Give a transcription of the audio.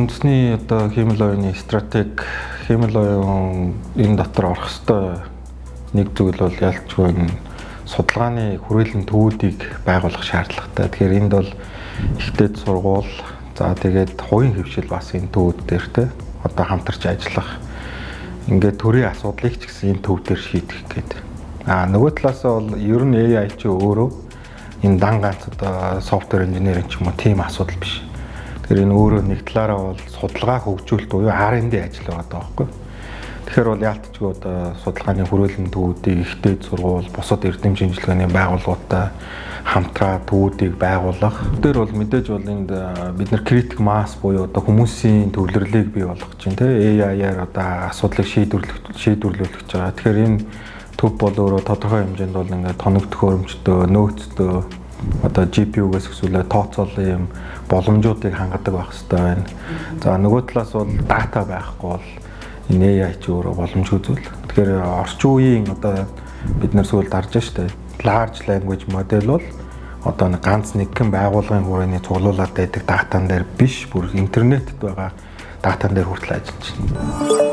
Үндэсний одоо хиймэл оюуны стратеги, хиймэл оюун энэ дотор орох ёстой нэг зүйл бол ялчгүй энэ судалгааны хүрээлэн төвүүдийг байгуулах шаардлагатай. Тэгэхээр энд бол их дээд сургууль, за тэгээд хувийн хэвшил бас энэ төвүүд дээр те одоо хамтарч ажиллах, ингээд төрийн асуудлыг ч гэсэн энэ төв дээр шийдэх гээд. А нөгөө талаас бол ер нь AI чи өөрөө энэ дан ганц одоо software engineering ч юм уу тийм асуудал биш. Тэгэхээр энэ өөрөө нэг талаараа бол судалгаа хөгжүүлэлт буюу R&D ажил байгаа даа байхгүй. Тэгэхээр бол яалтчгүй одоо судалгааны хүрээлэн төвүүдийг их дээд сургууль, бусад эрдэм шинжилгээний байгууллагуудтай хамтраа төвүүдийг байгуулах. Тэр бол мэдээж бол энд бид нар critical mass буюу одоо хүмүүсийн төвлөрлийг бий болгох чинь те AI-аар одоо асуудлыг шийдвэрлүүлэх гэж байгаа. Тэгэхээр энэ төв бол өөрөө тодорхой хэмжээнд бол ингээд тоног төхөөрөмжтэй, нөөцтэй, одоо GPU-гээс өсвөлээ тооцоолсон юм боломжуудыг хангадаг байх хэрэгтэй байна. За, нөгөө талаас бол дата байхгүй бол энэ AI чи өөрөө боломжгүй зүйл. Тэгэхээр орчин үеийн одоо бид нар сүүл дарж штэ. Large language model бол одоо нэг ганц нэгэн байгууллагын хүрээний цуглуулад байдаг датан дээр биш, бүр интернетэд байгаа датан дээр хүртэл ажиллаж байна.